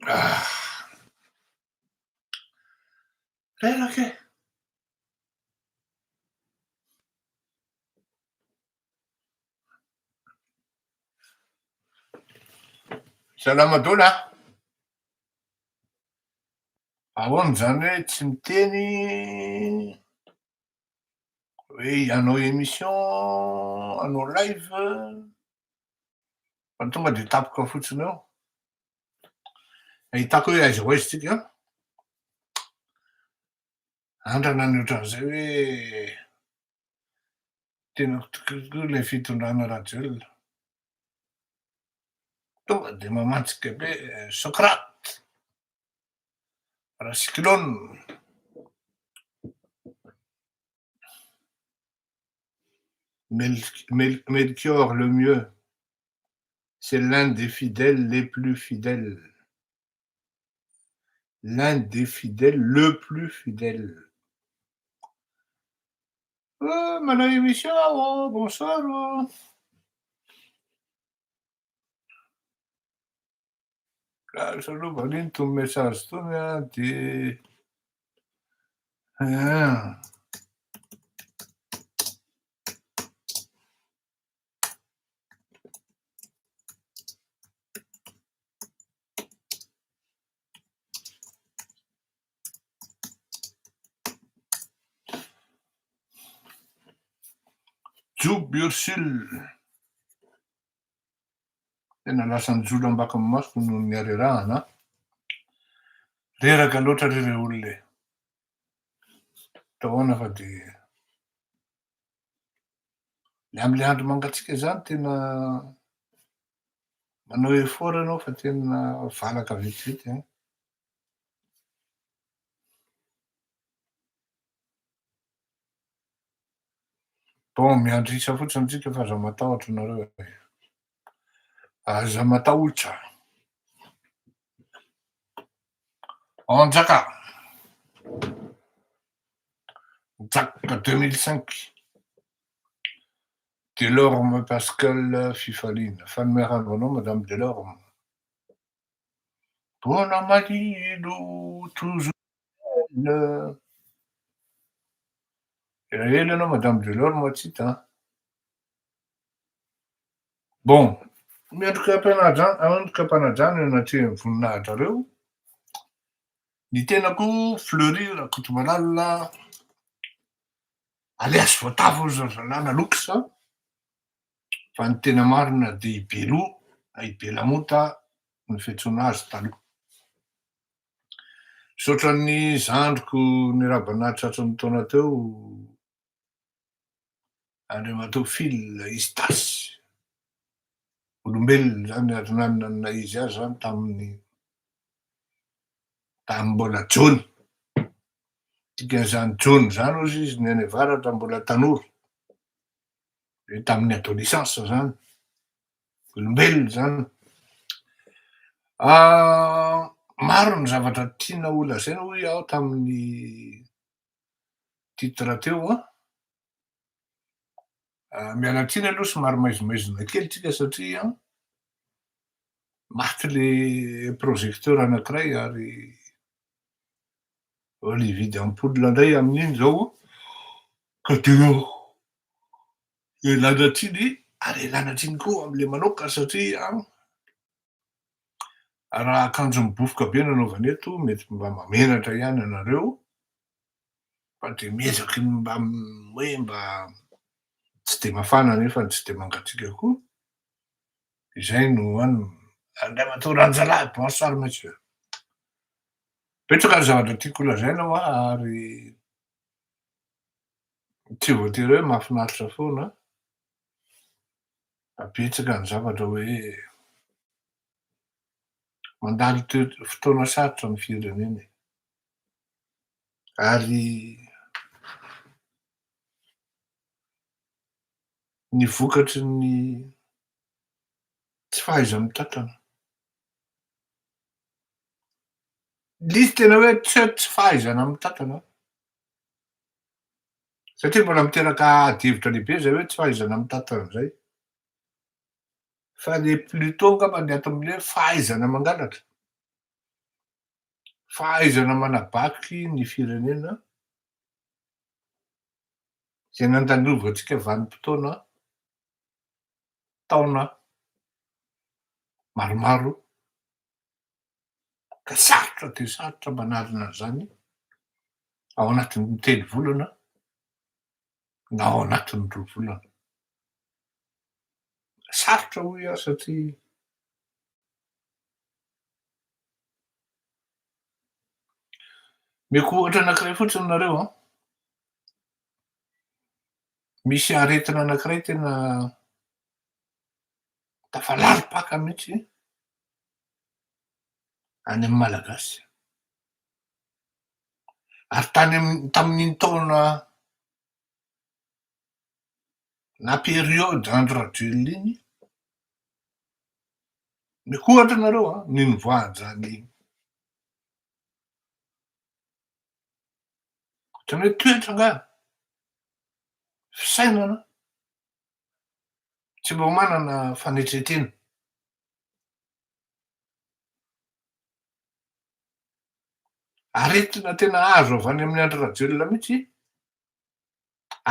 Ah! Reraka e! Salama daholo a! Ahoana zany hoe tsy miteny hoe hanao émission, hanao live fa tonga de tapoka fotsiny eo. Ahitako hoe aiza ho aiza tsika an. Andrana ny ohatran'izay hoe tena tokoa ilay fitondrana Rajoelina. Tonga de mamantsika be Socrate, Racyclone. Melchior Lemieux, c'est l'un des fidèles les plus fidèles. L'un des fidèles le plus fidèle. Oh, manao émission aho, bonsoir. Lasa aloha valiana itony message itony an, de ah. Joby Ursule. Tena lasa nijolo ambakin'ny masoko noho ny harerahana an. Reraka loatra re re olona e. Atao ahoana fa de le amle andro mangatsiaka zany tena manao effort ianao fa tena valaka vetivety an. Bon, miandry isa fotsiny tsika fa aza matahotra nareo e. Aza matahotra. Anjaka. Njaka 2005. Delorme Pascal Fifaliana. Fanomerana anao Madame Delorme. Bona malilo toujours belle. Elaela ianao Madame Delorme tsy hita an. Bon, mendrika am-panajana, mendrika am-panajana eo anatrehan'ny voninahitrareo. Ny tenako Fleury Rakotomalala alias Voatavo Zazalana Lux fa ny tena marina dia i Beloha na i Belamota no fiantsoana azy taloha. Misaotra ny zandriko nirabana tratry ny taona teo Andriamatoa Phil Eustace, olombelona izany ary nanana ny naha izy azy izany tamin'ny tamin'ny mbola jony. Dikan'izany jony izany hozy izy ny any avaratra mbola tanora, hoe tamin'ny adolescence izany, olombelona izany. Maro ny zavatra tiana ho lazaina hoy aho tamin'ny titre teo an. Miala tsiny aloha somary maizimaizina kely tsika satria maty le projecteur anakiray ary mbola hividy ampoule indray amin'iny zao ka dia ialana tsiny ary ialana tsiny koa amle manoka satria raha akanjo mibofoka be no anaovana eto mety mba mahamenatra ihany anareo. Fa dia miezaky ny mba hoe mba tsy dia mafana nefa tsy dia mangatsiaka koa. Izay no an. Andriamatoa Ranjalahy, bonsoir monsieur. Betsaka ny zavatra tiako holazaina hoa ary tsy voatery hoe mahafinaritra foana fa betsaka ny zavatra hoe mandalo toe- fotoana sarotra ny firenena e. Ary ny vokatry ny tsy fahaiza-mitantana. Ilay izy tena hoe tsy hoe tsy fahaizana mitantana satria mbola miteraka ady hevitra lehibe izay hoe tsy fahaizana mitantana izay. Fa le plutot angamba ny ato amin'ilay hoe fahaizana mangalatra. Fahaizana manabaky ny firenena izay nandalovantsika vanim-potoana, taona maromaro, ka sarotra dia sarotra manarina an'izany ao anatin'ny telo volana na ao anatin'ny roa volana. Sarotra hoy aho satria Omeko ohatra anankiray fotsiny nareo an. Misy aretina anankiray tena tafalalim-paka mihitsy any amin'ny Malagasy. Ary tany amin'ny tamin'iny taona na période Andry Rajoelina iny, omeko ohatra nareo an, ny nivoahan'izany ohatran'ny hoe toetra angaha, fisainana tsy mba manana fanetren-tena. Aretina tena azo avy any amin'i Andry Rajoelina mihitsy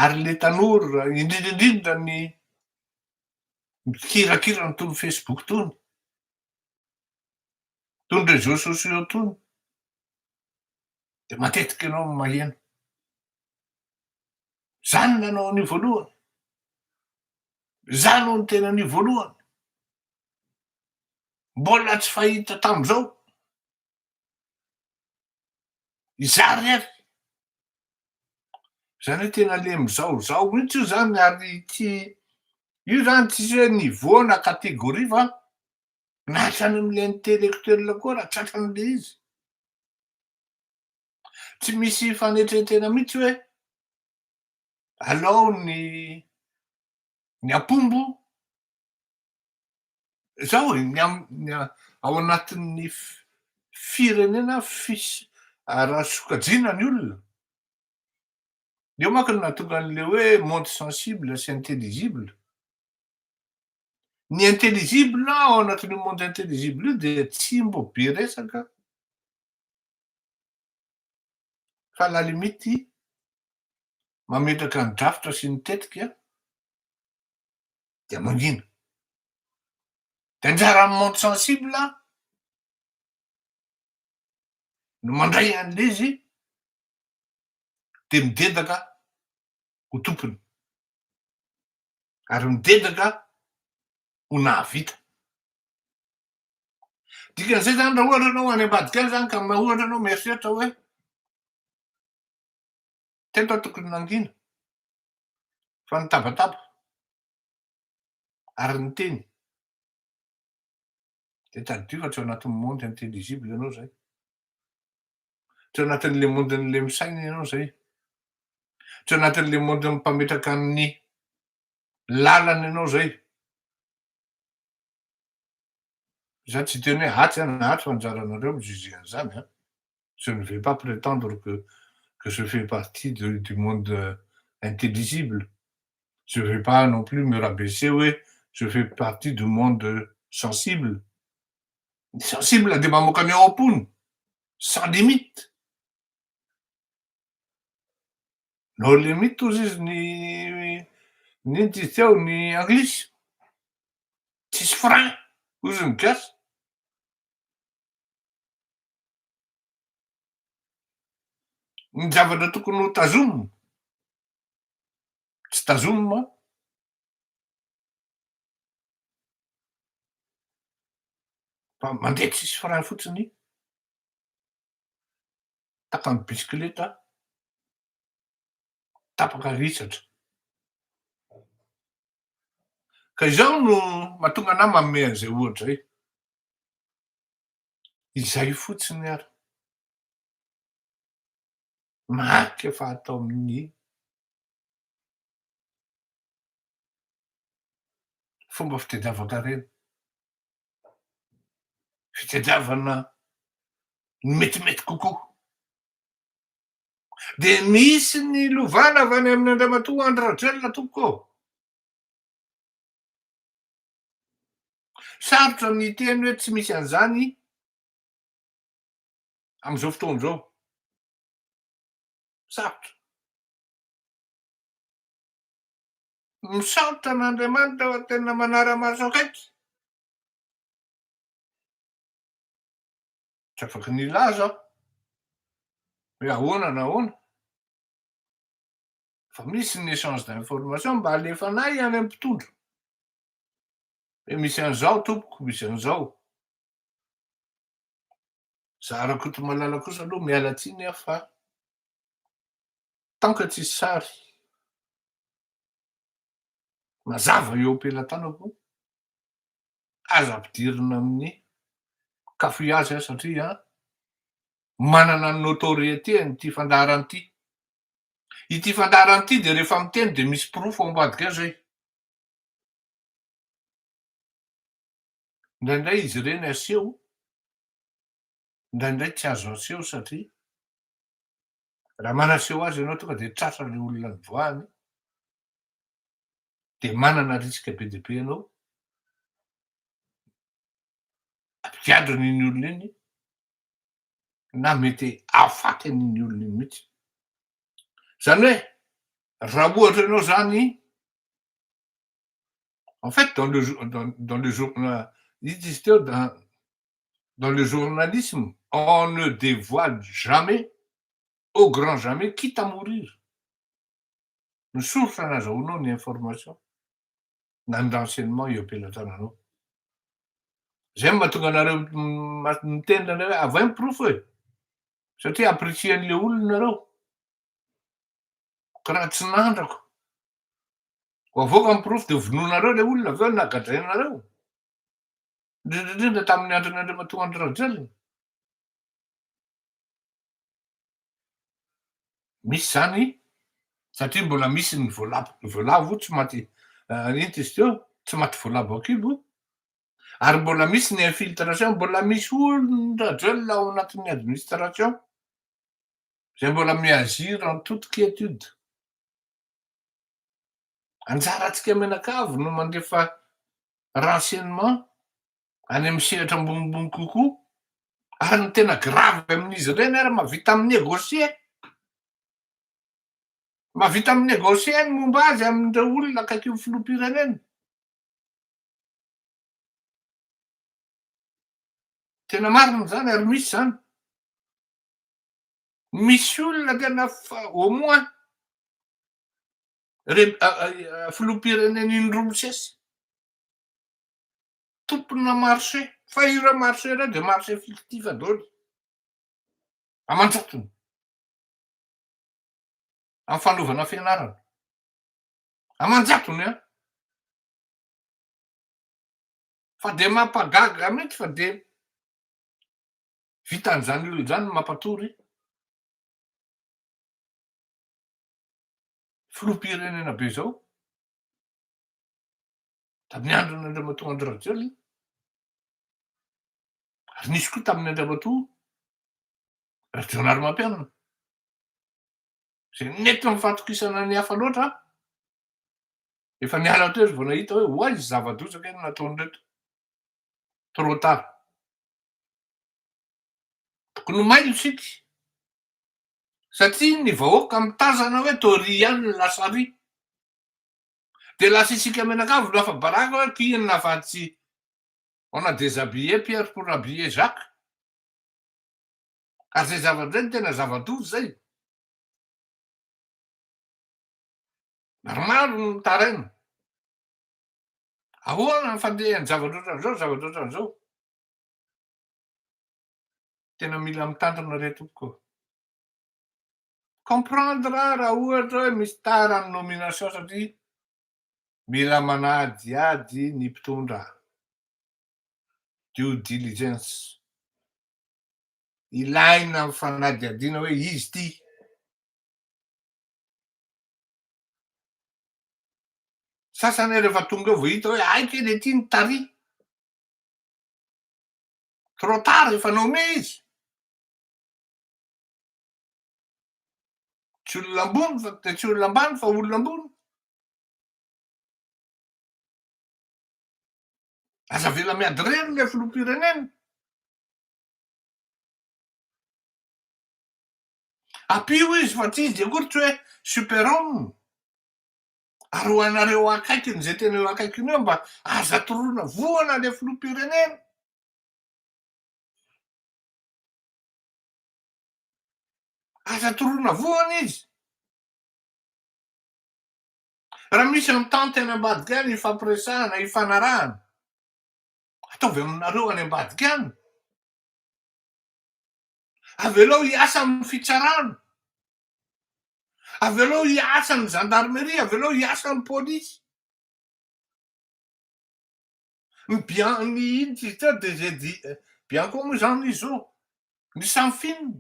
ary le tanora, indrindra indrindra ny mikirakira an'itony Facebook itony, itony réseaux sociaux itony, de matetika ianao no maheno. Za no nanao an'io voalohany, za no niteny an'io voalohany, mbola tsy fahita tamin'izao. Izaho irery. Zany hoe tena le mizahozaho mihitsy io zany ary tsy io zany tsisy hoe niveau na catégorie fa na hatrany am'le intellectuel koa raha tratran'le izy. Tsy misy fanetren-tena mihitsy hoe alao ny ny ampombo Zao e, ny am- ny ao anatin'ny firenena fis- raha sokajiana ny olona, eo manko no nahatonga an'le hoe monde sensible sy intelligible. Ny intelligible ao anatin'io monde intelligible io dia tsy mbo be resaka fa à la limite mametraka ny drafitra sy ny tetika dia mangina. Dia anjaran'ny monde sensible no mandray an'ilay izy dia midedaka ho tompony ary midedaka ho nahavita. Dikan'izay zany raha ohatra ianao any ambadika any zany ka ohatra ianao mieritreritra hoe teto aho tokony nangina fa nitabataba ary niteny de tadidio fa tsy ao anatin'ny monde intelligible ianao zay, tsy ao anatin'le monde-n'le misaina ianao zay, tsy ao anatin'le monde-n'ny mpametraka ny lalana ianao zay. Za tsy hiteny hoe atsy na atsy fa anjaranareo mi-juger an'izany an. Je ne vais pas prétendre que que je fais partie de du monde intelligible, je vais pas non plus me rabaisser hoe je fais partie du monde sensible, ny sensible dia mamoaka ny ao am-pony sans limite, no limite hozy izy ny n'inona izy teo ny anglisy, tsisy frein hozy ny gasy. Ny zavatra tokony ho tazomina, tsy tazomina fa mandeha tsisy frein fotsiny, tapany bisikileta, tapaka ritsatra. Ka izao no mahatonga anah manome an'izay ohatra izay. Izay fotsiny ary. Marika fa atao amin'ny fomba fitadiavan-karena, fitadiavana ny metimety kokoa. Dia misy ny lovana avy any amin'ny Andriamatoa Andry Rajoelina tompoko ô. Sarotra ny hiteny hoe tsy misy an'izany. Amin'izao fotoana izao. Sarotra. Misaotra an'Andriamanitra fa tena manara-maso akaiky. Tsy afaky ny hilaza aho hoe ahoana na ahoana fa misy ny échange d'information mba alefanay any amin'ny mpitondra hoe misy an'izao tompoko, misy an'izao. Za Rakotomalala kosa aloha miala tsiny aho fa tant que tsisy sary mazava eo am-pelatanako, aza ampidirina amin'ny cafouillage aho satria manana ny notoriété an'ity fandaharana ity. Ity fandaharana ity dia rehefa miteny dia misy porofo ao ambadika ao zay. Indraindray izy ireny aseho, indraindray tsy azo aseho satria raha manaseho azy ianao tonga dia tratra ilay olona nivoahany, dia manana risque be dia be ianao, ampigadrina iny olona iny, na mety hahafaty an'iny olona iny mihitsy. Izany hoe raha ohatra ianao izany En fait, dans le, dans, dans le journal, dans, dans le journalisme, on ne dévoile jamais, au grand jamais, quitte à mourir. Ny source nazahoanao ny information na ny renseignement eo am-pelatananao. Zay no mahatonga anareo miteny nareo hoe avoay ny porofo e! Satria apprécier-n'le olona nareo. Ka raha tsy nandrako Ho avoaka ny porofo dia vonoinareo ilay olona avy eo na gadrainareo. Indrindra indrindra tamin'ny andron'i Andriamatoa Andry Rajoelina. Misy izany satria mbola misy ny voalavo, voalavo tsy maty inona izy teo, tsy maty voalavo an-kibo ary mbola misy ny infiltration, mbola misy olon-dRajoelina ao anatin'ny administration izay mbola mi-agir en toute quiétude. Anjarantsika mianakavy no mandefa renseignement any amin'ny sehatra ambonimbony kokoa ary ny tena grave amin'izy ireny ary mahavita mi-négocier, mahavita mi-négocier ny momba azy amin'ireo olona akaikin'ny filoham-pirenena. Tena marina izany ary misy izany. Misy olona tena au moins filoham-pirenena indroa misesy, tompona marché, fa ireo marché ireo dia marché fictif daholo, aman-jatony, amin'ny fanaovana fianarana, aman-jatony an! Fa dia mampagaga mihitsy fa dia vitan'izany olona izany ny mampatory filoham-pirenena be izao, tamin'ny andron'Andriamatoa Andry Rajoelina, ary nisy koa tamin'ny Andriamatoa Rajaonarimampianina, izay nentin'ny fahatokisana ny hafa loatra, efa niala teo izy vao nahita hoe oay zava-doza kay no nataon'ireto, trop tard. Tokony ho mailo isika satria ny vahoaka mitazana hoe toa ry ihany ny lasa ry. Dia lasa isika mianakavy no afa-baraka hoe ty inona fa tsy on a déshabillé Pierre pour habiller Jacques. Ary zay zavatra zay no tena zava-doza zay. Maromaro no mitaraina. Ahoana ny fandehan'ny zavatra ohatran'izao, zavatra ohatran'izao. Tena mila mitandrina re tompoko ô. Comprendre raha ohatra hoe misy tara ny nomination satria mila manadihady ny mpitondra. Due diligence. Ilaina ny fanadihadiana hoe izy ity. Sasany rehefa tonga eo vao hita hoe hay kely ity ny tary. Trop tard, efa nommé izy. Tsy olona ambony fa dia tsy olona ambany fa olona ambony. Aza avela miady irery ilay filoham-pirenena. Ampio izy fa tsy izy akory tsy hoe super homme. Ary ho anareo akaikiny izay tena eo akaikiny eo mba aza toroana vohana le filoham-pirenena. Aza toroana vohana izy. Raha misy entente any ambadika any ifampiresahana, ifanarahana, ataovy aminareo any ambadika any. Avelao hiasa amin'ny fitsarana. Avelao hiasa ny gendarmerie, avelao hiasa ny polisy. Ny bian ny ino izy teo DGD Bianco moa izany izy io, ny Samfin,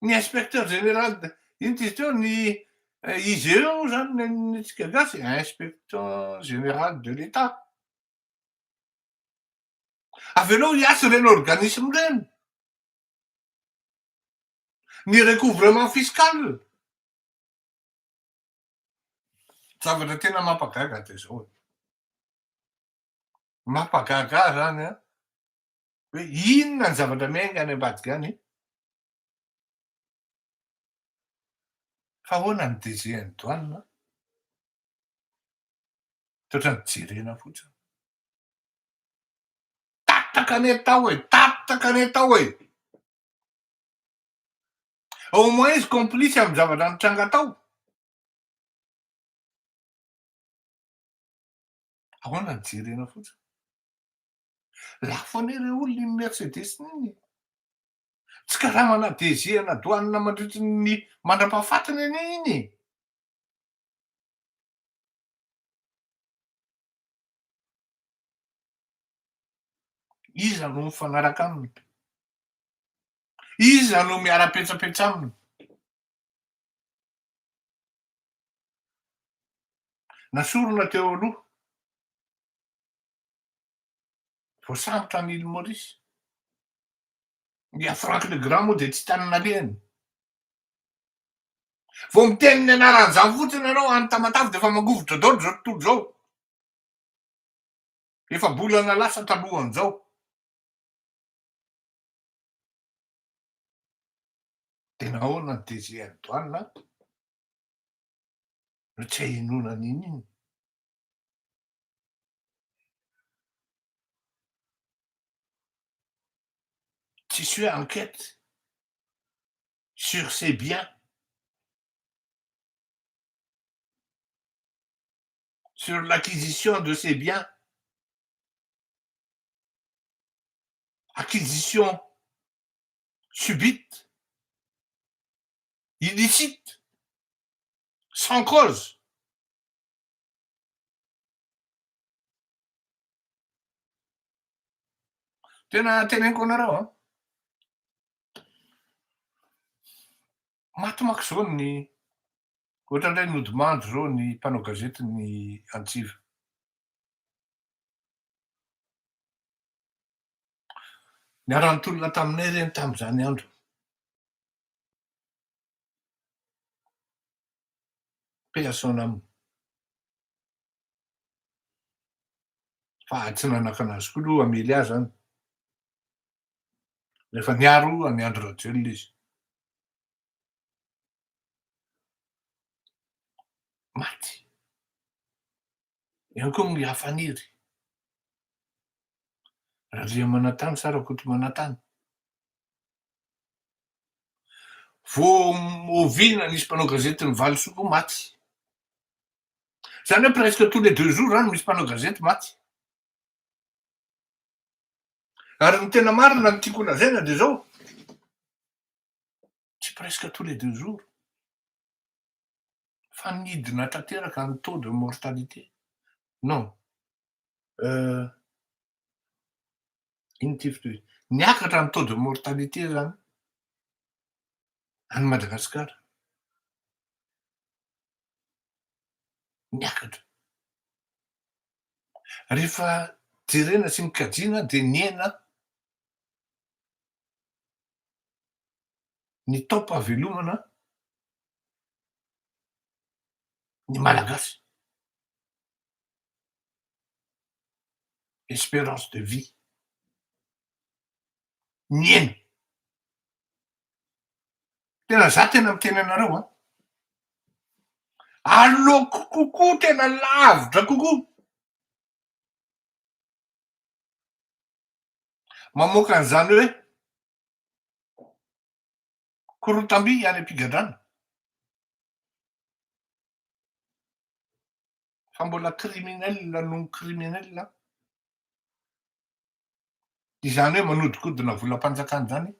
ny inspecteur général de ino izy teo ny IGE moa zany ny ny antsika gasy, inspecteur général de l'Etat. Avelao hiasa ireny organisme ireny. Ny recouvrement fiscal. Zavatra tena mampagaga dia izao e. Mampagaga ahy zany an, hoe inona ny zavatra miainga any ambadika any, fa ahoana ny DG an'ny douane? Ohatran'ny jerena fotsiny. Tataka anie tao e, tataka anie tao e. Au moins izy complice amin'ny zavatra nitranga tao. Ahoana ny jerena fotsiny? Lafo anie re olona iny Mercedes iny e. Tsy karamana DG ana douane mandritry ny mandra-pahafatiny anie iny e. Iza no mifanaraka aminy? Iza no miara-petsapetsa aminy? Nasorina teo aloha. Voasambotra any Île Maurice. Ny Franck Legrand moa dia tsy tany nalehany. Vao miteny ny anaran'izany fotsiny ianao any Tamatave dia efa mangovitra daholo izao tontolo izao. Efa bolana lasa talohan'izao. Dia nahoana ny DG an'ny douane no tsy ahenoana an'iny iny? Tsisy hoe enquête sur ses biens, sur l'acquisition de ses biens, acquisition subite, illicite, sans cause. Tena teneniko anareo an, maty manko zao ny, ohatran'ny hoe nodimandry zao ny mpanao gazety ny Antsiva. Niara-nitolona taminay ireny tamin'izany andro. Paix à son âme. Fa tsy nanakana azy koa aloha hamely ahy zany. Rehefa niaro an'i Andry Rajoelina izy. Maty. Eo koa ny Hafaniry. Randriamanantany sa Rakotomanantany. Vao oviana nisy mpanao gazety ny valisoa koa maty. Zany hoe presque tous les deux jours zany misy mpanao gazety maty. Ary ny tena marina ny tiako holazaina dia zao, tsy presque tous les deux jours fa nidina tanteraka ny taux de mortalité. Non. Euh, ino ty fitohy? Niakatra ny taux de mortalité zany any Madagasikara. Niakatra. Rehefa jerena sy nikajiana dia nihena ny taom-pahavelomana ny Malagasy. Espérance de vie. Nihena. Tena za tena miteny anareo an! Aleoko kokoa tena lavitra kokoa mamoaka an'izany hoe korotam-by any am-pigadrana fa mbola criminel noho ny criminel izany hoe manodikodina volam-panjakana izany.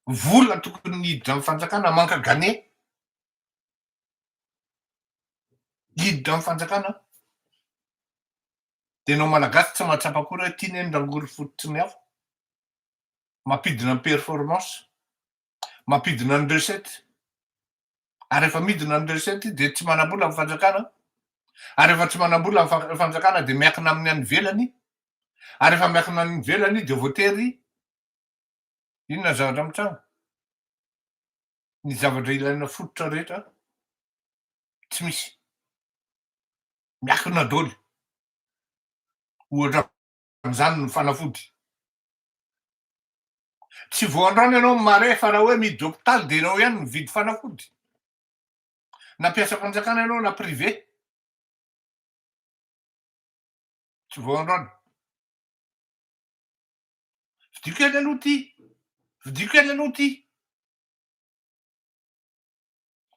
Vola tokony hiditra amin'ny fanjakana manque à gagner. Hiditra amin'ny fanjakana. Dia ianao Malagasy tsy mahatsapa akory hoe ity ne ny rangory fototry ny afo. Mampidina ny performance, mampidina ny recette. Ary rehefa midina ny recette dia tsy manam-bola ny fanjakana. Ary rehefa tsy manam-bola ny fanjakana dia miankina amin'ny any ivelany. Ary rehefa miankina any ivelany dia voatery Inona ny zavatra mitranga? Ny zavatra ilaina fototra rehetra tsy misy. Miakina daholo. Ohatra amin'izany ny fanafody. Tsy vao androany ianao mare fa raha hoe miditra hopitaly dia ianao ihany mividy fanafody. Na mpiasam-panjakana ianao na privé. Tsy vao androany. Vidio kely aloha ty. Vidio kely aloha ty.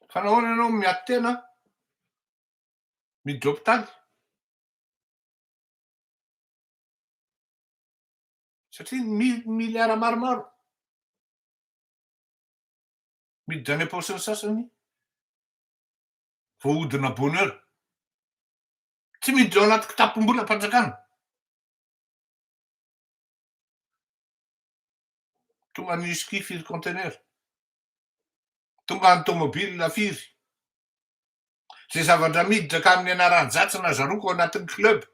Fa nahoana ianao miato tena miditra hopitaly? Satria milliard maromaro miditra any am-paosin'ny sasany voahodina bonheur. Tsy miditra ao anaty kitapom-bolam-panjakana. Tonga ny whisky firy conteneur? Tonga ny tomobile firy? Zay zavatra miditra ka amin'ny anaran'i Jatsy na Zaroko ao anatin'ny club.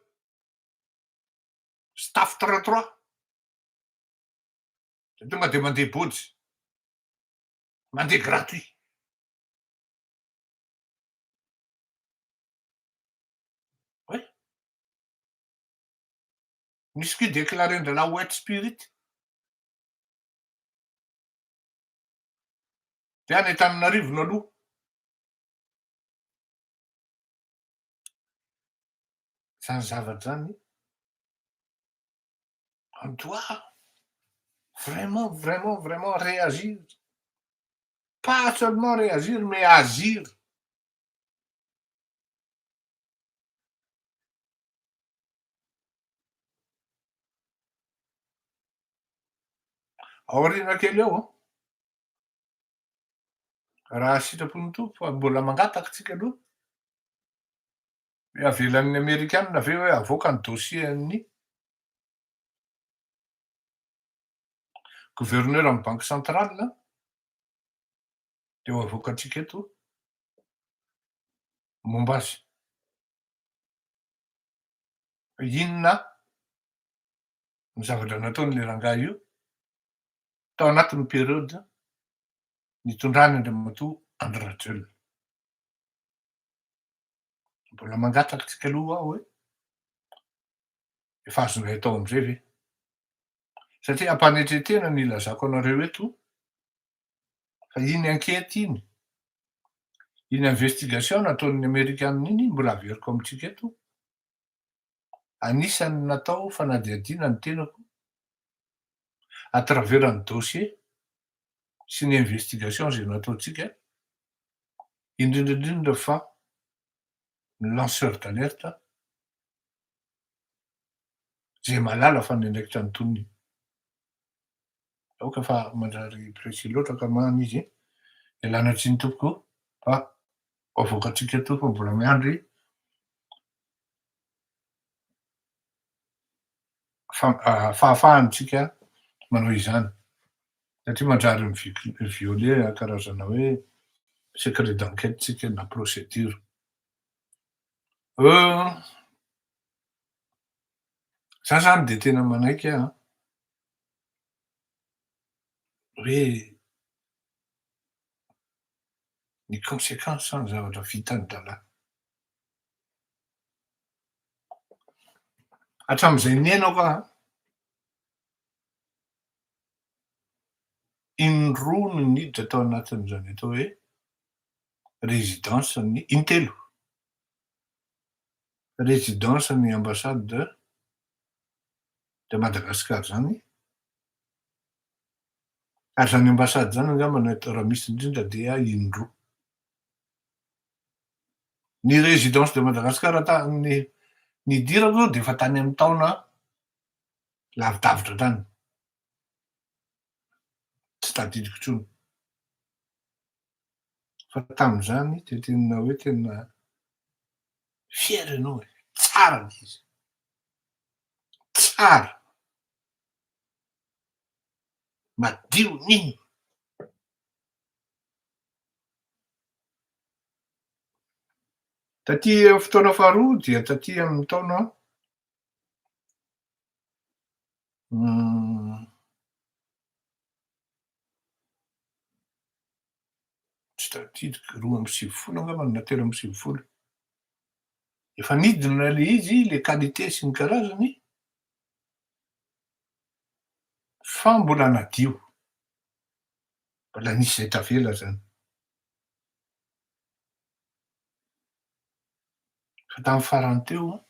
Staff 33. Dia tonga dia mandeha bôjy. Mandeha gratuit. Oui. Misy koa déclarer-ndralahy white spirit. Dia any Antananarivo no aloha. Zany zavatra zany, on doit vraiment, vraiment, vraiment réagir. Pas seulement réagir, mais agir. Aoriana kely eo an, raha sitrapon'ny Tompo fa mbola mangataka tsika aloha, hoe avelan'ny Amerikana ve hoe avoaka ny dossier-n'ny gouverneur amin'ny banque centrale dia ho avoakantsika eto momba azy. Inona ny zavatra nataon'ilay rangahy io tao anatin'ny période nitondrany Andriamatoa Andry Rajoelina. Mbola mangataka antsika aloha aho hoe efa azonay atao amin'izay ve? Satria ampanetren-tena ny ilazako anareo eto fa iny enquête iny, iny investigation nataon'ny Amerikana iny mbola averiko amintsika eto, anisan'ny natao fanadihadiana ny tenako à travers ny dossier sy ny investigation izay nataontsika, indrindra indrindra fa ny lanceur d'alerte izay mahalala fa niandraikitra ny tonony. Aoka fa manjary précis loatra ka man izy e. Ialana tsiny tompoko fa avoakantsika eto fa mbola miandry fahafahantsika manao izany satria manjary mi-violer karazana hoe secret d'enquête tsika na procédure. Za zany de tena manaiky an hoe ny conséquence ny zavatra vitan'ny rahalahy. Hatramin'izay niainako aho an, Indroa no niditra tao anatin'izany atao hoe résidence ny, intelo, résidence ny ambassade de Madagascar zany, ary zany ambassade zany angamba no raha misy indrindra dia indroa. Ny résidence de Madagascar tany nidirako dia efa tany amin'ny taona lavidavitra tany. Tsy tadidiko intsony. Fa tamin'izany dia tena hoe tena fier ianao e, tsara le izy, tsara, madio n'inona. Taty amin'ny fotoana faharoa dia taty amin'ny taona Tsy tadidiko, 92 angambany na 93. Efa nidina le izy, le qualité sy ny karazany, fa mbola nadio. Mbola nisy izay tavela zany. Fa tamin'ny farany teo an,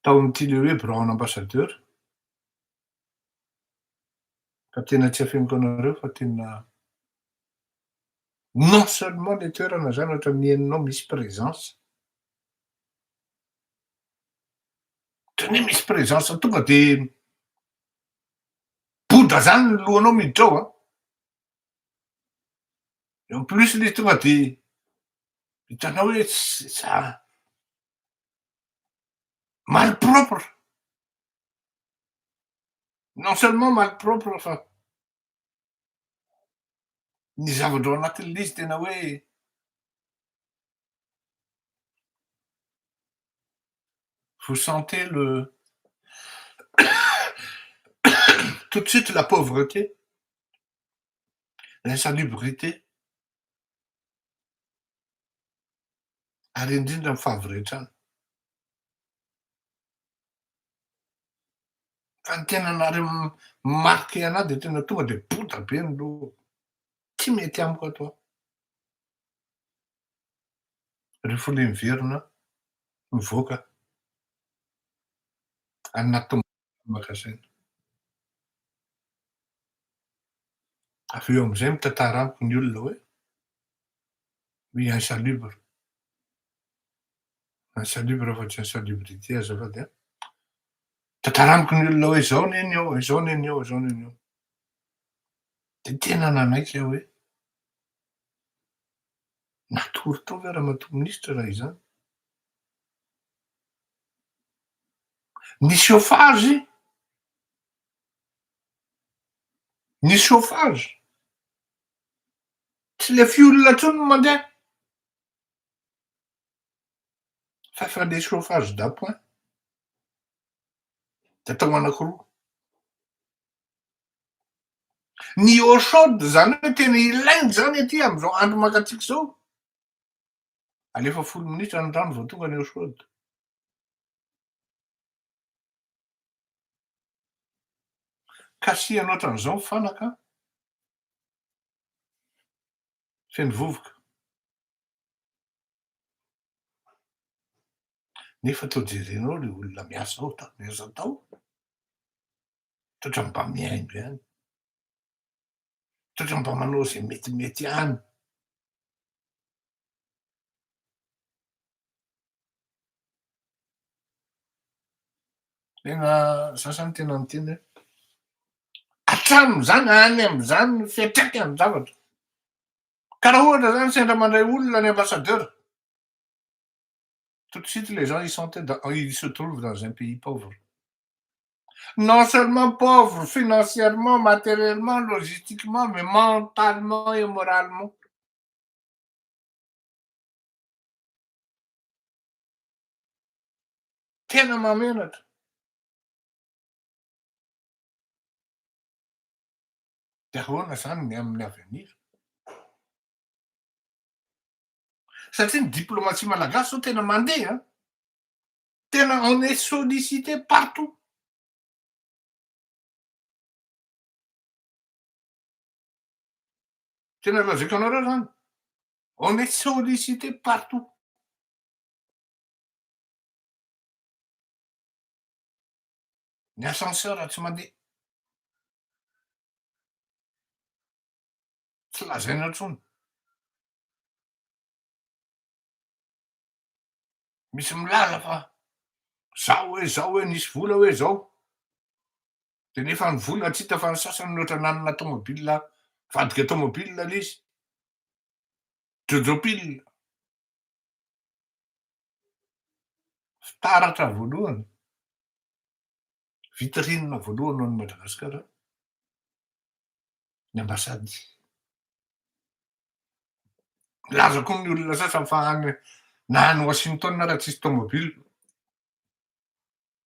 tao amin'ity le hoe birao an'ambassadeur, fa tena tsy afeniko anareo fa tena non seulement le toerana zany ohatran'ny henonao misy présence, ohatran'ny hoe misy présence tonga de boda zany ny lohanao miditra ao an, en plus le izy tonga de hitanao hoe za malpropre, non seulement malpropre fa ny zavatra ao anatin'le izy tena hoe vous sentez le tout de suite la pauvreté, l'insalubrité, ary indrindra ny fahavoretrana. Fa ny tena nare marqué anah de tena tonga de bota be ny lohako. Tsy mety amiko ato an. Refoulé miverina mivoaka any anaty tomobile maka saina. Avy eo amizay mitantara amiko ny olona hoe oui insalubre. Insalubre fa tsy insalubrité azafady an. Tantara amiko ny olona hoe izao anie ny ao, izao anie ny ao, izao anie ny ao. Dia tena nanaiky aho hoe natory tao ve ramatoa minisitra raha izany? Ny chauffage, ny chauffage, tsy le fioul intsony no mandeha fa efa le chauffage d'appoint, de atao anankiroa. Ny eau chaude zany hoe tena ilaina zany aty am'izao andro mangatsiaka zao, alefa folo minitra ny rano vao tonga ny eau chaude. Kasihana ohatran'izao ny fanaka, feno vovoka. Nefa toa jerenao le olona miasa ao, miasa tao, toa mba mihaingo ihany, toa mba manao izay metimety ihany. Tena za zany tena miteny hoe hatramin'izany any amin'izany ny fiantraikan'ny zavatra. Ka raha ohatra zany sendra mandray olona ny ambassadeur, tout de suite les gens ils sont ils se trouvent dans un pays pauvre. Non seulement pauvre financièrement, matériellement, logistiquement, mais mentalement et moralement. Tena mahamenatra. Dia ahoana izany ny amin'ny avenir? Satria ny diplomatie malagasy zao tena mandeha an! Tena on est sollicité partout. Tena lazaiko anareo zany, on est sollicité partout. Ny ascenseur tsy mandeha. Tsy lazaina intsony. Misy milaza fa zao hoe zao hoe nisy vola hoe zao. De nefa ny vola tsy hita fa ny sasany ohatra nanana tomobile nivadika tomobile le izy. Jojopile. Fitaratra voalohany, vitrine voalohany ho an'i Madagasikara ny ambasady. Milaza koa ny olona sasany fa any na any Washington ara tsisy tomobile,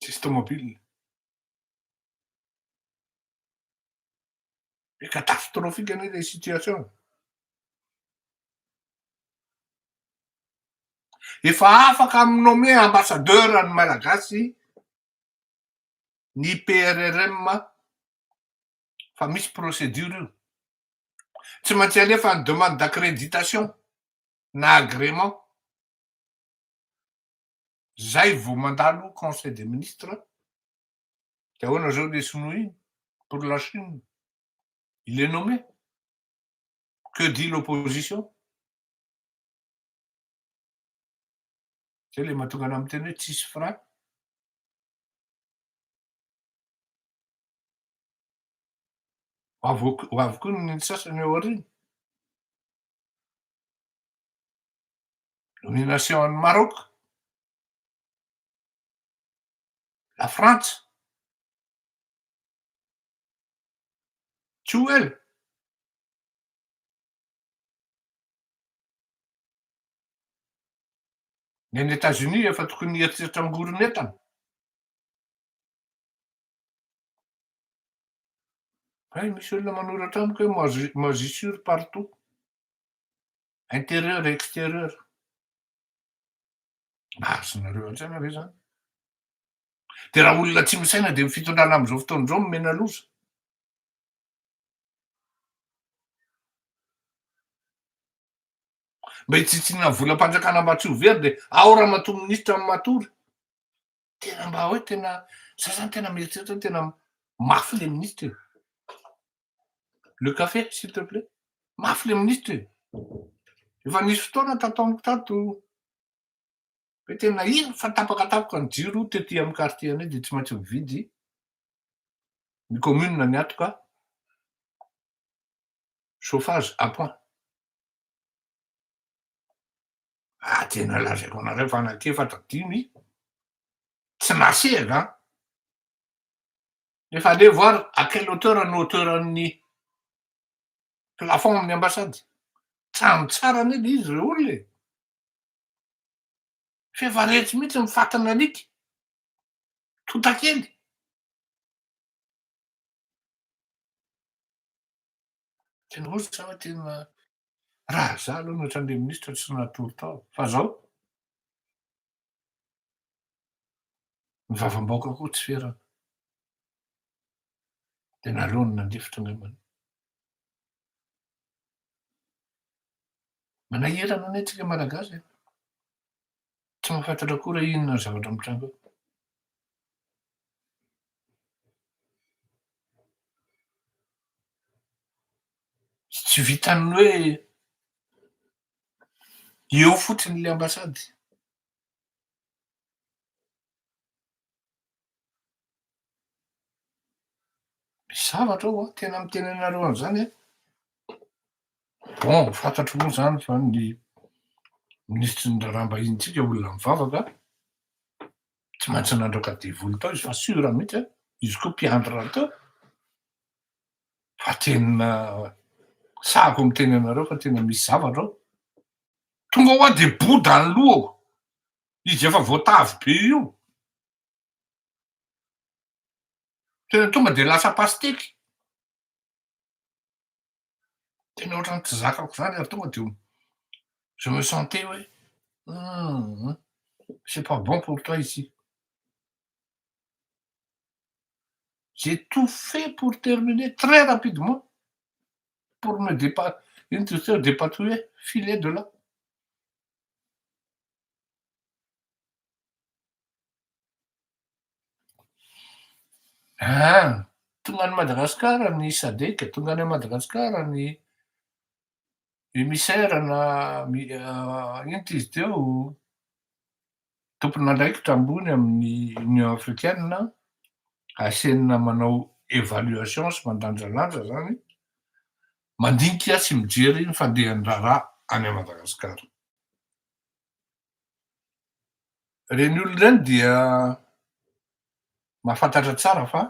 tsisy tomobile. Hoe catastrophique anie le situation. Efa afaka mi-nommer ambassadeur ny Malagasy ny PRRM fa misy procédure io. Tsy maintsy alefa ny demande d'accréditation na agrément. Zay vao mandalo conseil des ministres. De ahoana zao le sinoa iny pour la Chine? Il est nommé. Que dit l'opposition? Zay le mahatonga anah miteny hoe tsisy frein. Ho avy ho avy koa ny sasany ao aoriana. Nomination an'i Maroc. La Frantsa. Tsy ho ela. Ny any Etats-Unis efa tokony hieritreritra hangoron'entana. Hay misy olona manoratra amiko hoe moisi- moisissure partout. Intérieur et extérieur. Mba azonareo an-tsaina ve zany? De raha olona tsy misaina de ny fitondrana am'izao fotoana izao nomena loza. Mba hitsitsiana ny volam-panjakana mba tsy ho very de ao ramatoa minisitra ny matory. Tena mba hoe tena za zany tena mieritreritra hoe tena mafy le minisitra e. Le café s'il te plait. Mafy le minisitra e. Efa nisy fotoana tato amiko tato hoe tena ino fa tapaka tampoka ny jiro tety amin'ny quartier anay de tsy maintsy mividy ny commune ny atoka chauffage à point. Ah tena lazaiko anareo fa anaky efatra dimy tsy nasehaka an. Nefa allez voir à quelle hauteur ny hauteur an'ny plafond amin'ny ambassade. Trano tsara anie le izy re olona e. F'efa retsy mihitsy ny fatin'alika. Tontakely. Tena ozy za tena raha za aloha no ohatran'le ministra tsy natory tao fa zao ny vavam-bahoaka koa tsy ferana. De naleony nandefitra angambany. Manahirana anie tsika malagasy e. Tsy mahafantatra akory hoe inona ny zavatra mitranga eo. Tsy vitan'ny hoe eo fotsiny le ambasady. Misy zavatra ao an, tena miteny anareo an'izany aho. Bon, fantatro moa zany fa ny minisitry ny raharaham-bahinintsika olona mivavaka, tsy maintsy nandroaka devoly tao izy fa sûr mihitsy an, izy koa mpiandry rahateo. Fa tena sahako miteny anareo fa tena misy zavatra ao. Tonga hoa de boda ny lohako, izy efa voatavy be io. Tena tonga de lasa pasteky. Tena ohatran'ny tsy zakako zany ary tonga de je me sentais hoe hum c'est pas bon pour toi ici. J'ai tout fait pour terminer très rapidement pour me dépa. Ino ty izy teo? Dépatouiller, filer de là. Ah, tonga any Madagasikara ny SADC, tonga any Madagasikara ny émissaire na ino ty izy teo, tompon'andraikitra ambony amin'ny Union africaine, asenina manao évaluation sy mandanjalanja zany, mandinika sy mijery ny fandehan'ny raharaha any Madagasikara. Reny olona reny dia mahafantatra tsara fa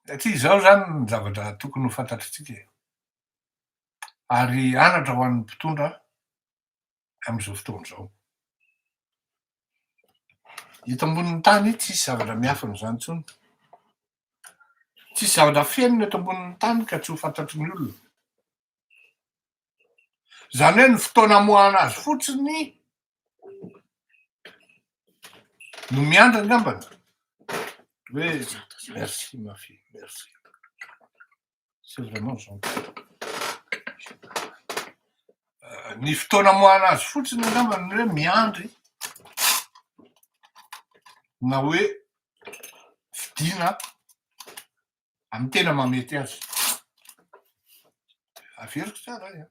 satria izao zany ny zavatra tokony ho fantatritsika e, ary anatra ho an'ny mpitondra am'izao fotoana izao. Eto ambonin'ny tany tsisy zavatra miafina zany intsony. Tsisy zavatra fenina eto ambonin'ny tany ka tsy ho fantatry ny olona. Zany hoe ny fotoana amoahana azy fotsiny no miandry angambany hoe merci ma fille, merci. C'est vraiment gentil. Ny fotoana amoahana azy fotsiny angambany ny hoe miandry na hoe fidina amin'ny tena mahamety azy. Averiko tsara e.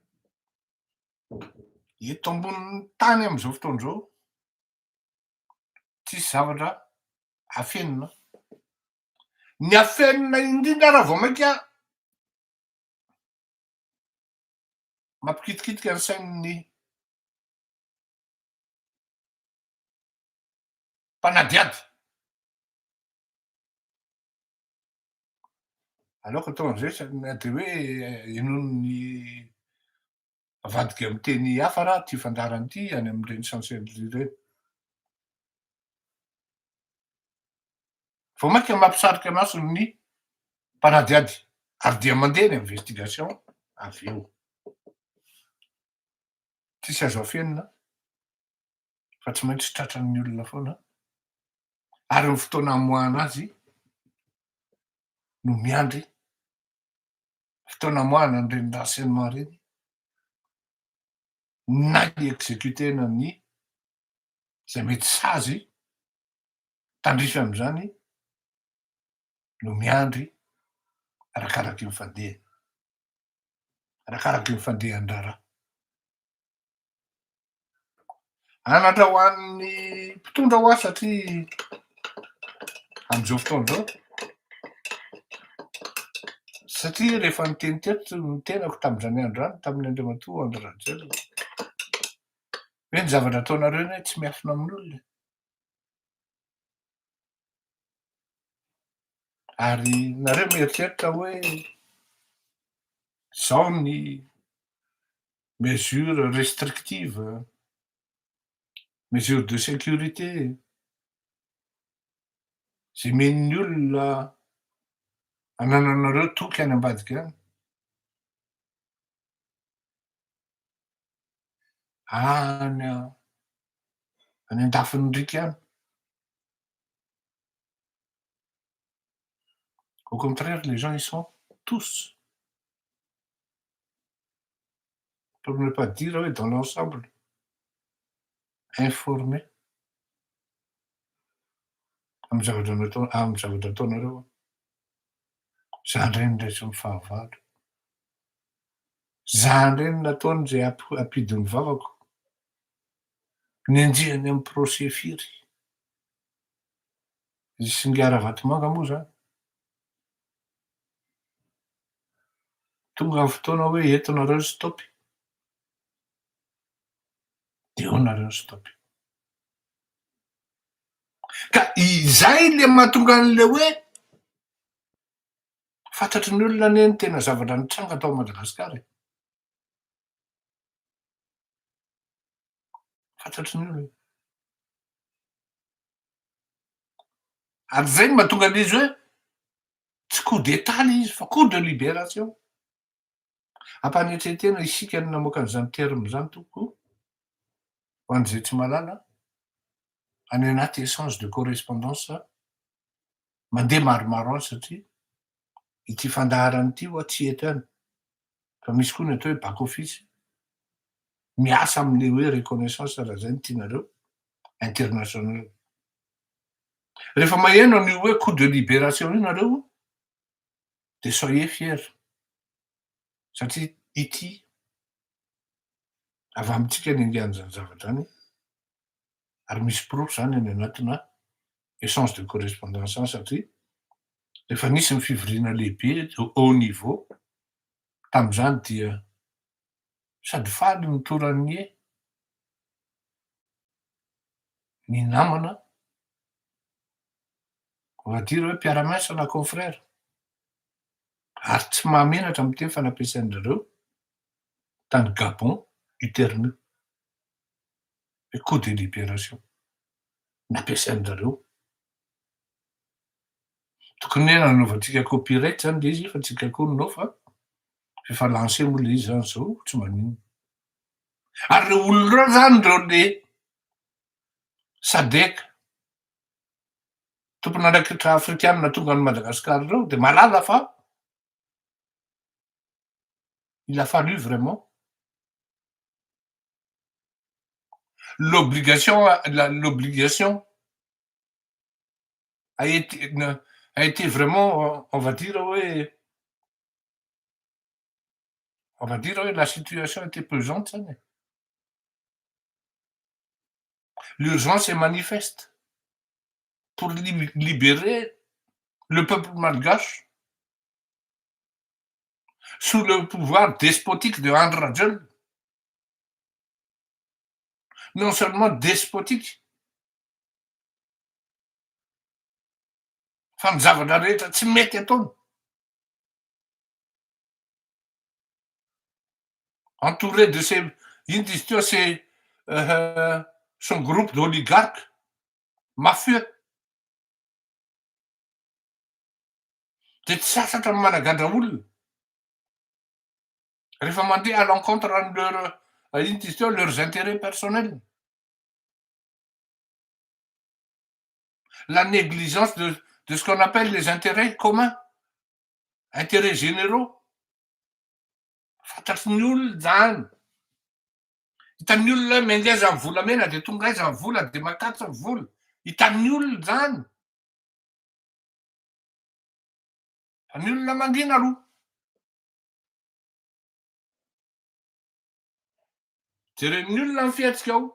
Eto ambonin'ny tany am'izao fotoana izao, tsisy zavatra afenina. Ny afenina indrindra raha vao mainka mampikitikitika ny sain'ny mpanadihady. Aleoko atao an'izay sa na de hoe henoin'ny avadika amin'ny teny hafa raha ty fandaharana ity any amin'ireny chancellerie ireny. Vao mainka mampisarika maso ny mpanadihady ary dia mandeha ny investigation avy eo. Tsisy azo afenina fa tsy maintsy tratran'ny olona foana ary ny fotoana amoahana azy no miandry fotoana amoahana an'ireny renseignement ireny na hi-executer-na ny izay mety sazy tandrify amin'izany no miandry arakaraky ny fandehany, arakaraky ny fandehan'ny raharaha. Anatra ho an'ny mpitondra hoa satria am'izao fotoana izao, satria rehefa niteny teto ny tenako tamin'izany andro izany tamin'ny Andriamatoa Andry Rajoelina hoe ny zavatra ataonareo anie tsy miafina amin'olona e. Ary nareo mieritreritra hoe zao ny mesure restrictive, mesure de sécurité, zay omen'ny olona anananareo toky any ambadika any. Any any an-dafin'ny riaka any. Au contraire, les gens ils sont tous, pour ne pas dire hoe dans l'ensemble, informés amy zavatra natao amy zavatra ataonareo. Za ndray no raisin'ny fahavalo. Za ndray no nataony zay ampidin'ny vavako. Nenjehany amy procès firy. Izy sy Ingahy Ravatomanga moa zany. Tonga ny fotoana hoe eto nareo stop. De eo nareo stop. Ka izay le mahatonga an'le hoe fantatry ny olona anie ny tena zavatra nitranga tao Madagasikara e. Fantatry ny olona. Ary zay no mahatonga an'izy hoe tsy coup d'état le izy fa coup de libération. Ampanetren-tena isika no namoaka an'izany terme zany tompoko, ho an'izay tsy mahalala, any anaty échange de correspondance mandeha maromaro any satria ity fandaharana ity ho'a tsy eto ihany. Fa misy koa ny atao hoe back office, miasa amin'le hoe reconnaissance raha zay no tianareo, international. Rehefa maheno an'io hoe coup de libération io nareo de soyez fier satria ity avy amintsika ny andian'izany zavatra zany ary misy porofo zany any anatina échange de correspondance any satria rehefa nisy ny fivoriana lehibe de haut niveau tam'izany dia sady faly nitoran'ny ny namana, on va dire hoe mpiara-miasa na confrère, ary tsy mahamenatra miteny fa nampiasain-drareo tany Gabon io terme io hoe coup de libération nampiasain-drareo. Tokony hoe nanaovantsika copyright zany le izy fa tsika koa no fa efa lancé moa le izy zany zao tsy maninona. Ary reo olona reo zany reo le SADC tompon'andraikitra afrikanina tonga any Madagasikara reo de mahalala fa il a fallu vraiment l'obligation l'obligation a été a été vraiment, on va dire hoe on va dire hoe la situation était pesante zany e. L'urgence est manifeste pour libérer le peuple malgache sous le pouvoir despotique de Andry Rajoelina. Non seulement despotique, fa ny zavatra rehetra tsy mety ataony. Entouré de ses, ino izy teo, ses, son groupe d'oligarques mafieux. Dia tsy sasatra ny managandra olona. Rehefa mandeha à l'encontre ny leur, ino izy teo, leurs intérêts personnels. La négligence de de ce qu'on appelle les intérêts communs, intérêts généraux. Fantatry ny olona zany. Hitan'ny olona hoe mengeza ny volamena de tonga aiza ny vola de makatso ny vola. Hitan'ny olona zany. Fa ny olona mangina aloha. Jeren'ny olona ny fihetsika ao.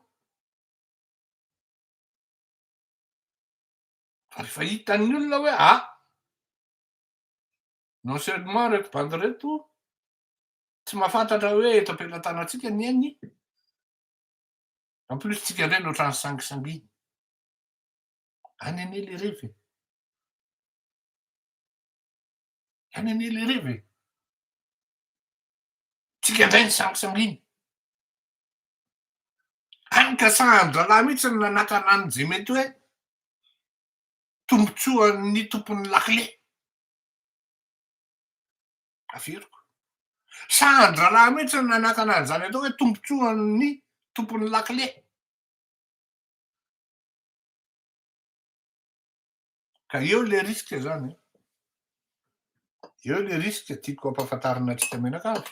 Fa rehefa hitan'ny olona hoe ah, non seulement reto bandy reto tsy mahafantatra hoe eto am-pelatanantsika ny ainy, en plus tsika indray no ohatran'ny sangisanginy. Any anie le revy e. Any anie le revy e. Tsika indray ny sangisanginy. Hany ka sahan-drahalahy mihitsy ny nanakana an'izay mety hoe tombontsoan'ny tompon'ny lakile. Averiko. Sahan-drahalahy mihitsy ny nanakana an'izany atao hoe tombontsoan'ny tompon'ny lakile. Ka eo le risque zany e. Eo le risque tiako ampahafantarina antsika mianakavy.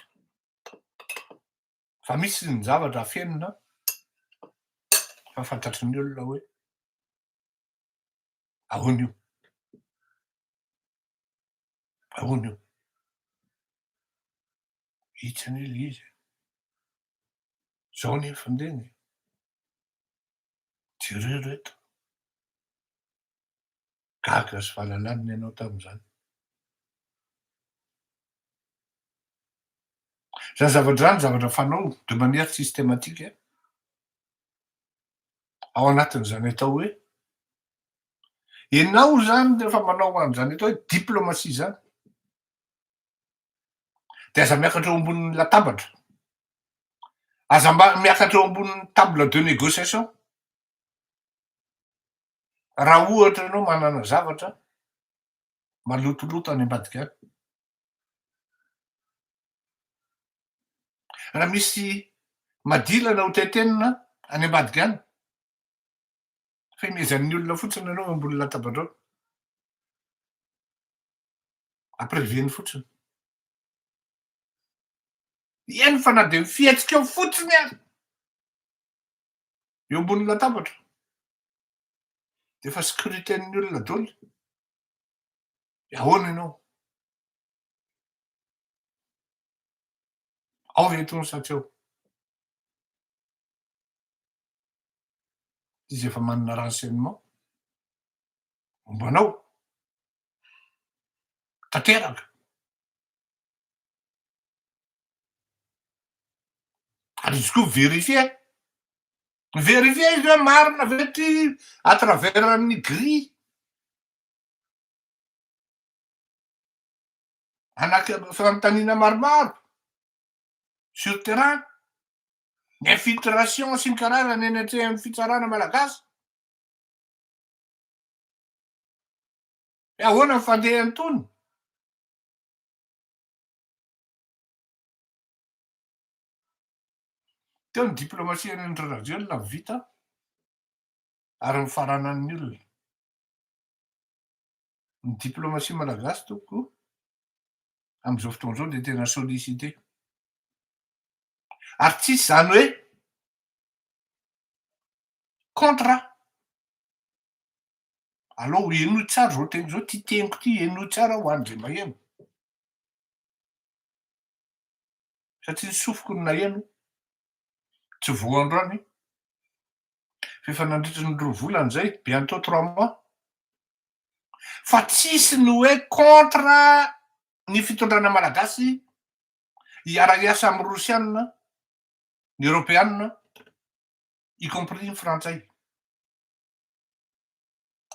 Fa misy ny zavatra afenina fa fantatry ny olona hoe ahoana io. Ahoana io. Itsy anie le izy e. Zao anie ny fandehany e. Jereo reto. Gaga sy valalanina ianao tamin'izany. Izany zavatra izany zavatra fanao de manière systématique ao anatin'izany atao hoe ianao izany rehefa manao an'izany atao hoe diplomatie izany de aza miakatra eo ambonin'ny latabatra, aza mba miakatra eo ambonin'ny table de négociation raha ohatra ianao manana zavatra malotoloto any ambadika any. Raha misy madilana ho tentenina any ambadika any, fa imezan'ny olona fotsiny ianao eo ambony latabatra eo. Ampireveny fotsiny. Eny fa na dia ny fihetsikao fotsiny aza eo ambonin'ny latabatra dia efa scruter-n'ny olona daholo. Dia ahoana ianao? Ao ve itony sa tsy ao? Izy efa manana renseignement momba anao tanteraka. Ary izy koa mi-verifier, mi-verifier izy hoe marina ve ty à travers ny grille. Anaky fanontaniana maromaro sur terrain, ny infiltration sy ny karazany eny atrehan'ny fitsarana malagasy. Hoe ahoana ny fandehan'itony? Teo ny diplomatie an'i Andry Rajoelina vita ary nifaranan'ny olona. Ny diplomatie malagasy tompoko amin'izao fotoana izao dia tena sollicité. Ary tsisy izany hoe contre. Alao henoy tsara izao teny izao, ity teniko ity henoy tsara ho an'izay maheno. Satria ny sofiko no naheno, tsy vao androany, fa efa nandritry ny roa volana izay, bientôt trois mois, fa tsisy ny hoe contre ny fitondrana malagasy hiara-hiasa amin'ny rosiana, ny eropeana, y compris ny frantsay.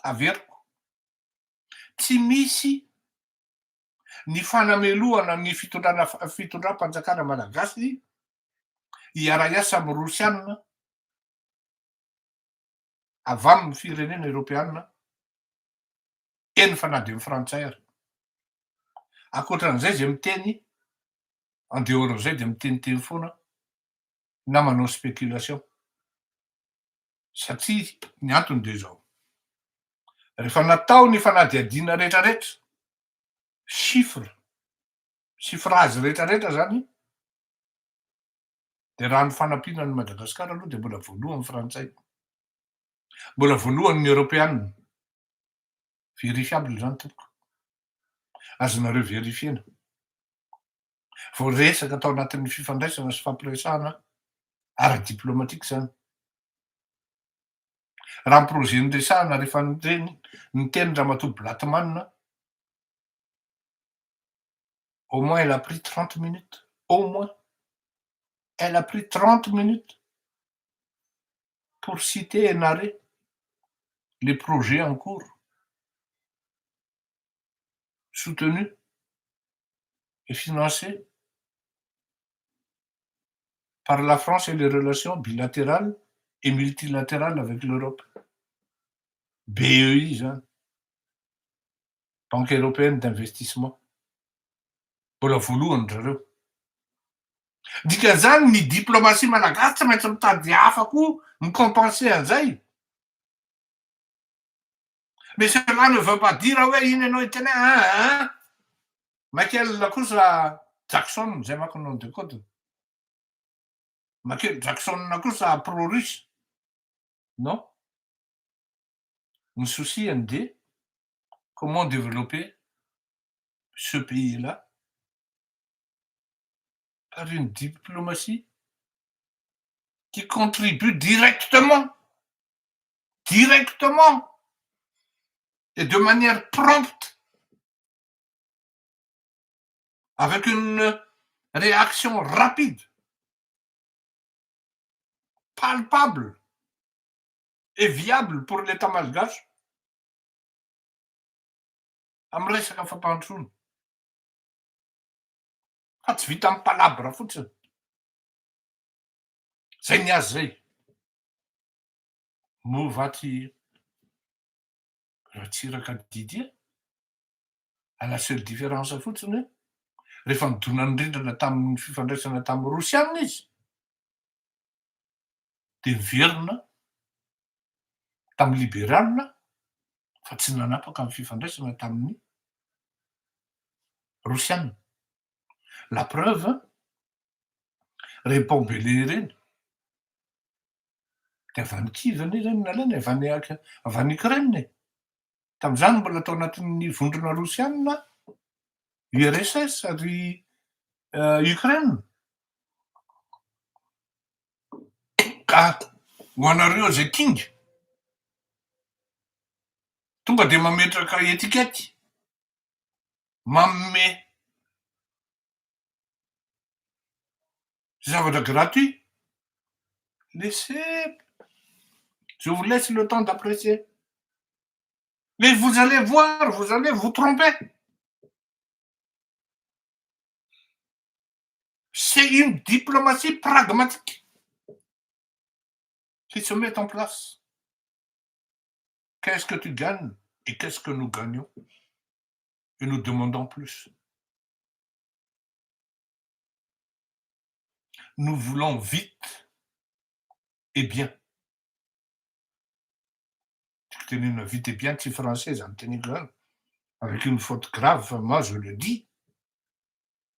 Averiko, tsy misy ny fanamelohana ny fitondrana fitondram-panjakana malagasy hiara-hiasa amin'ny rosiana avy amin'ny firenena eropeana, eny fa na dia ny frantsay ary. Ankoatran'izay izay miteny en dehors an'izay dia miteniteny foana na manao spéculation. Satria ny antony dia izao, rehefa natao ny fanadihadiana rehetrarehetra, chiffre, chiffrage rehetrarehetra zany, dia raha ny fanampiana an'i Madagasikara aloha dia mbola voalohany ny frantsay, mbola voalohany ny eoropeana, verifiable zany tompoko, azonareo verifiena. Voaresaka tao anatin'ny fifandraisana sy fampiresahana ara-diplomatika izany. Raha ny projet noresahana rehefa niteny niteny Ramatoa Blattmann, au moins elle a pris 30 minutes, au moins elle a pris 30 minutes pour citer et narrer les projets en cours soutenus et financés par la France et les relations bilatérales et multilatérales avec l'Europe. BEI zany, Banque Européenne d'Investissement. Mbola voalohany ry zareo. Dikan'izany ny diplomatie malagasy tsy maintsy mitady hafa koa mi-compenser an'izay. Mais cela ne veut pas dire hoe iny ianao hiteny hoe aa Michael kosa Jackson zay manko nom de code. Michael Jackson kosa pro russe. Non. Ny souci-ny dia comment développer ce pays-là par une diplomatie qui contribue directement directement et de manière prompte avec une réaction rapide palpable et viable pour l'État malgache amin'ny resaka fampandrosoana fa tsy vita amin'ny palabre fotsiny zay ny azy zay. Moa va ty Ratsiraka Didier? À la seule différence fotsiny hoe rehefa nidona ny rindrina tamin'ny fifandraisana tamin'ny Rosiana izy dia niverina tamin'ny liberal fa tsy nanapaka ny fifandraisana tamin'ny Rosiana. La preuve. Reny pont-Belley ireny. De avy any Kiev anie reny nalaina e, avy any avy any Ukraine e. Tam'zany mbola tao anatin'ny vondrona rosianina, URSS ary Ukraine. Ka ho anareo zay kinga, tonga de mametraka étiquette, manome zavatra gratuit, laissez, je vous laisse le temps d'apprécier. Mais vous allez voir, vous allez vous tromper. C'est une diplomatie pragmatique qui se met en place. Qu'est-ce que tu gagnes et qu'est-ce que nous gagnons? Et nous demandons plus. Nous voulons vite et bien. Tiako tenenina vite et bien tsy français zany teneniko zany, avec une faute grave, moi je le dis.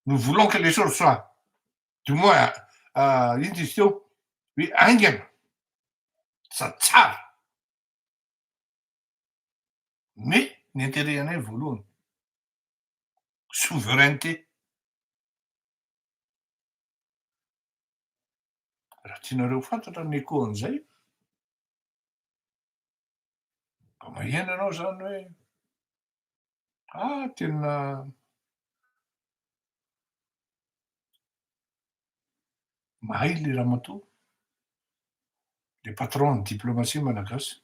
Nous voulons que les choses soient, du moins, ino izy teo, hoe aingana sady tsara. Mais ny intérêt anay voalohany, souveraineté. Raha tianareo ho fantatra ny écho an'izay, mba maheno ianao zany hoe ah tena mahay le ramatoa, le patron ny diplomatie malagasy.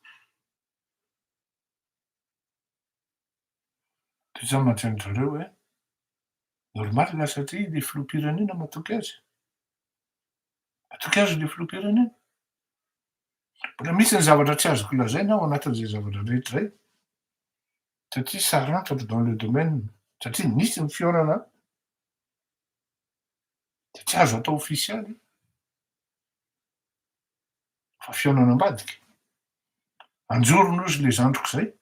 Toy izany mantsy an-dry zareo hoe normal satria le filoham-pirenena matoky azy. Matoky azy le filoham-pirenena. Mbola misy ny zavatra tsy azoko lazaina ao anatin'izay zavatra rehetra izay satria ça rentre dans le domaine, satria nisy ny fihaonana de tsy azo atao ofisialy fa fihaonana ambadika. Anjorony ozy le zandriko zay.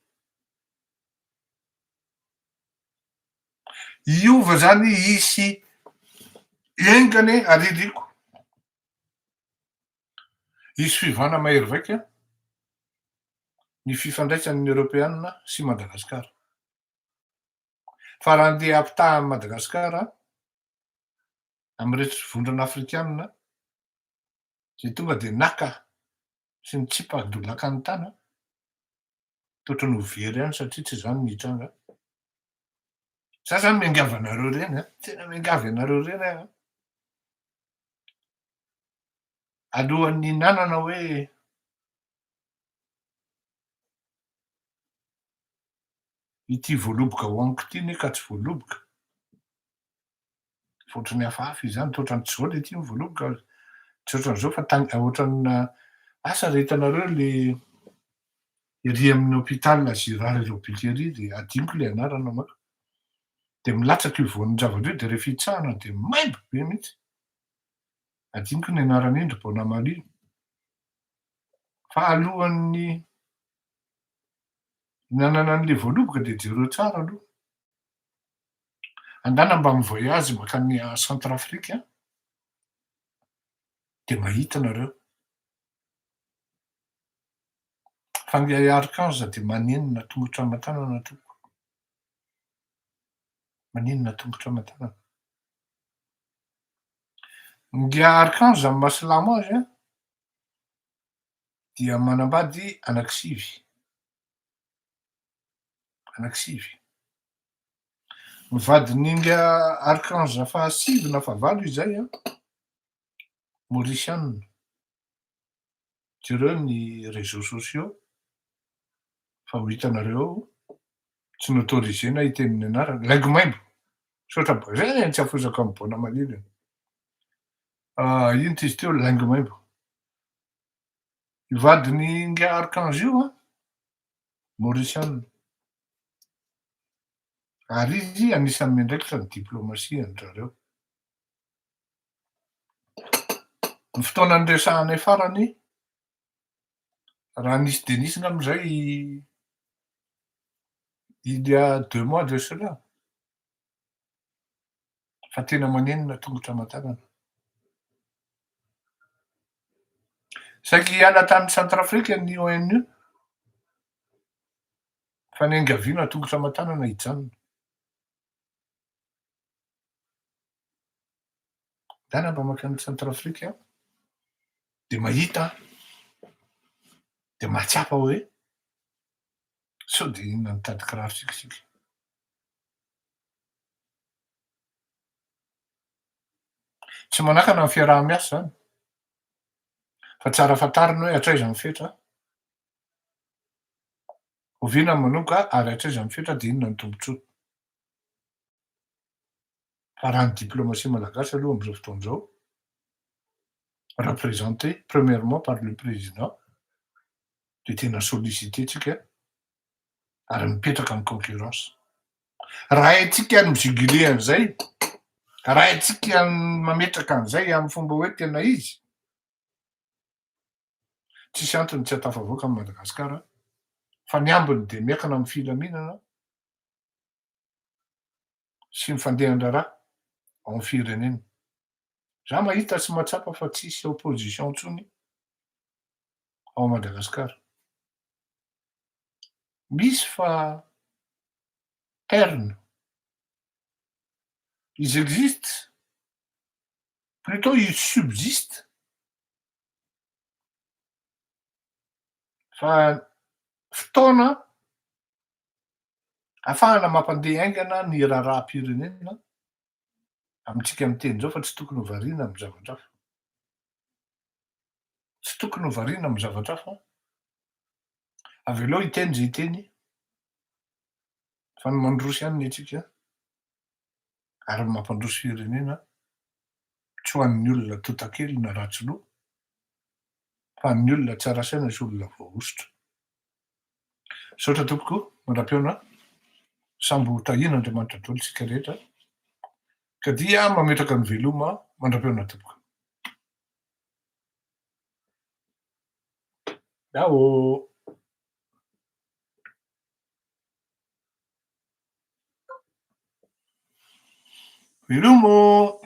Hiova zany hisy enga anie aririko hisy fiovana mahery vaika ny fifandraisan'ny Eoropeana sy Madagasikara. Fa raha andeha hampitaha an'i Madagasikara amin'ireto vondrona afrikanina izay tonga dia naka sy nitsipa-dolaka ny tana, toa ohatran'ny ho very ihany satria tsy izany ny hitranga. Za zany miangavy anareo ireny an, tena miangavy anareo ireny aho an. Alohan'ny hihinanana hoe ity voaloboka hohaniko ity anie ka tsy voaloboka. Fa ohatran'ny hafahafa izy izany, toa ohatran'ny tsy izao le ity ny voaloboka, tsy ohatran'izao fa tany ohatran'ny asa raha hitanareo le ery amin'ny hôpital Girard Aérobic ery de adinoko le anarana manko, de milatsaka io voan-javatra io de rehefa itsahana de maimbo be mihitsy, adinoko ny anaran'iny ry Bonamali, fa alohan'ny hinanana an'le voaloboka de jereo tsara aloha. Andana mba mi-voyage mankany Centrafrique de mahita nareo. Fa ny Archange de manenina tongotra aman-tanana tompoko. Manenina tongotra aman-tanana. Ny Archange amy maha silamo azy an, dia manambady anaky sivy. Anaky sivy. Ny vadin'inga Archange fahasivy na fahavalo izay an, Maurisiana. Jereo ny réseaux sociaux fa ho hitanareo ao, tsy noautorisena hiteny ny anarany, laingo maimbo, misaotra be, zay anie tsy afoizako amin'ny Bona Malilo e. Ino ty izy teo, laingo maimbo. Io vadin'inga Archange io an, Maurisiana. Ary izy anisan'ny miandraikitra ny diplomasia an-dry zareo. Ny fotoana niresahanay farany, raha nisy dia nisy angamba izay il y a deux mois de cela, fa tena manenina tongotra aman-tanana. Saiky hiala tany Centrafrique ny ONU fa niangaviana tongotra aman-tanana hijanona. Ndana mba mankany Centrafrique aho de mahita de mahatsapa hoe sao de inona nitady kiraro tsika isika. Tsy manakana ny fiaraha-miasa zany fa tsara fantarina hoe hatraiza ny fetra, oviana ny manomboka ary hatraiza ny fetra de inona ny tombotsoa. Fa raha ny diplomatie malagasy aloha amin'izao fotoana izao, représenté premièrement par le président, dia tena sollicité tsika ary mipetraka ny concurrence. Raha haintsika ny mi-juguler an'izay, raha haintsika ny mametraka an'izay amin'ny fomba hoe tena izy, tsisy antony tsy hahatafavoaka an'i Madagasikara fa ny ambiny dia miankina amin'ny filaminana sy ny fandehan-draharaha ao amin'ny firenena. Za mahita sy mahatsapa fa tsisy opposition intsony ao Madagasikara. Misy fa terne. Ils existent, plutôt ils subsistent fa fotoana Ahafahana mampandeha haingana ny raharaham-pirenena amintsika miteny izao fa tsy tokony ho variana amin'ny zavatra hafa. Tsy tokony ho variana amin'ny zavatra hafa. Avelao hiteny izay hiteny fa ny mandroso ihany ny antsika ary ny mampandroso firenena tsy ho an'ny olona tontakely na ratsy loha fa an'ny olona tsara saina sy olona voahosotra. Misaotra tompoko, mandra-pihaona, samby ho tahian'Andriamanitra daholo isika rehetra, ka dia mametraka ny veloma mandra-pihaona tompoko. Ciao. Veloma ô!